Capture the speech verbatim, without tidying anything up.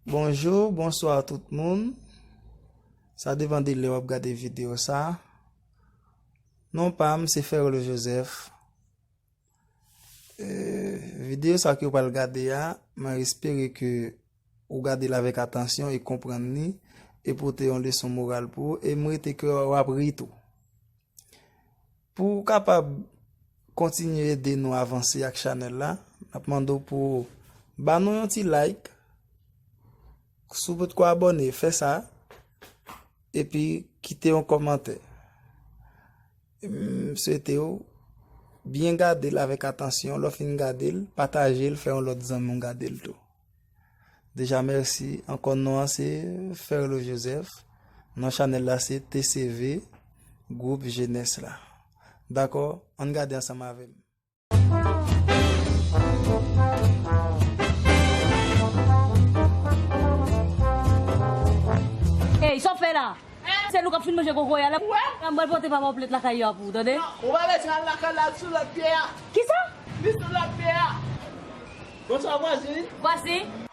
Bonjou, bonswa tout moun. Sa depann de lè w ap gade videyo sa. Non pa m se Ferlo Joseph. Eh, videyo sa ke w pral gade a, mwen espere ke ou gade l avèk atansyon e konprann li e pote yon leson moral pou ou e m rete ke w ap ri tou. Pou w kapab kontinye ede nou avanse ak chanèl la, n ap mande w pou w ba nou yon ti like, si w potko abòne, fè sa, epi kite yon kòmantè. M swete w byen gade l avèk atansyon, lè w fin gade l, pataje l, fè yon lòt zanmi w gade l tou. Deja mèsi. Ankò non an se Ferlo Joseph. Non chanèl la se T C V, gwoup jenès la. Dakò, ann gade ansanm avè m. Ey, sa w fè la? Se nou k ap fin manje kokoye a la. Wè. An m pral pote papa w plent lakay yo a pou ou, tande? Ou pa bezwen al lakay la sou lòt pye a. Kisa? Li sou lòt pye a. Bonswa vwazen. Vwazen.